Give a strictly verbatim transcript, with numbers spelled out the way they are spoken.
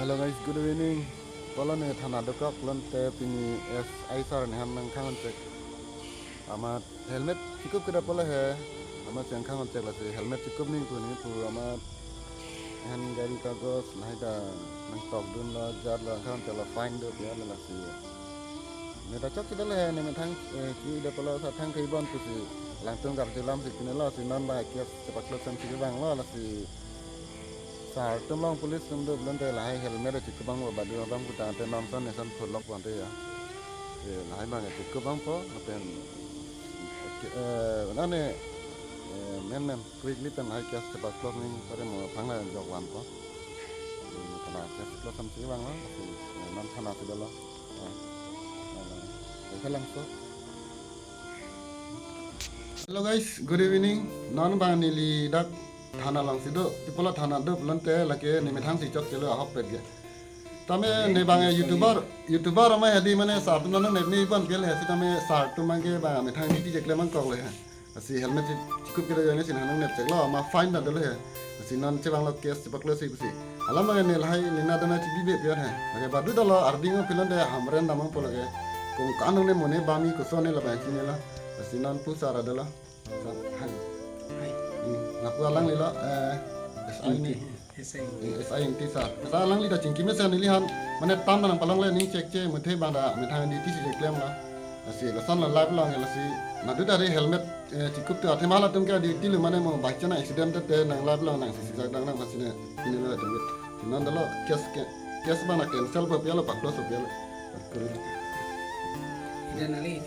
Hello guys, good evening. Pulo ne thana dokok pulote pini S I sir ne han nangkhang-un chek. Amat helmet chikup kedo pulo he. Amat si nangkhang-un chek lasi helmet chikup nangji pu nangji pu amat han gari kagos lahai ta nangtokdunlo, jatlo, nangkhang-un cheklo, fine do pu ya lasi. Ne ta chokche detlo he, ne methang, eh, chi-i det pulo, sir thangthedun pusi alangtum karjulam si pinelo, si non ba case chepaklo sam si kevanglo lasi. Sir atum along police atum do pulote lahai helmet chikup abang pu badu abang pu tangte non son ne son phutlok pulote ya. Eh, lahai abang chikup abang pu, lapen, eh, nane, eh, men men, quickly pen lahai case chepaklo nangji pare mo aphan la jok van pu. Eh, thana case chepaklo sam si vanglo, eh, non thana si dolo. Ah, ah, eh, Langso. Hello guys, good evening. Non abang neli dak thana along si do, ti pulo thana do pulote lake ne methang si chokchelo ahok pet ke. Tame ne abang YouTuber, YouTuber ama hedi mane sir atum non nep ni ban gel he, si tame sir atum abang ke abang methang duty cheklem abang koklo he. Lasi helmet si chikup kedo ajoine si nang nep cheklo, amat fine ta dolo he. Lasi non chevanglo case chepaklo si pusi. Alam abang ne lahai lina dana chibibe pian he. Lake badu dolo arding o pulote Hamren damang pu lake. Kong kanung ne mo ne bami koson ne labang chinilo. Lasi non pu sir adolo. Sir, hai. Hai. Hmm, lapu alanglilo, eh, S I ne. S I. Eh, S I N T sir. Sir alangli ta chingki mesen neli han, mane tam nangpalongle ning chekche muthe abang ta methang duty si cheklemlo. Lasi lason la live along lasi nadu ta re helmet, eh, chikup tu athema halatum ke duty lo mane mo by chance accident te nang live along nang si si jak dang nang pasi ne pinelo tu. Non dolo case ke, case abang na cancel pu pialo, paklo so pialo. Generally,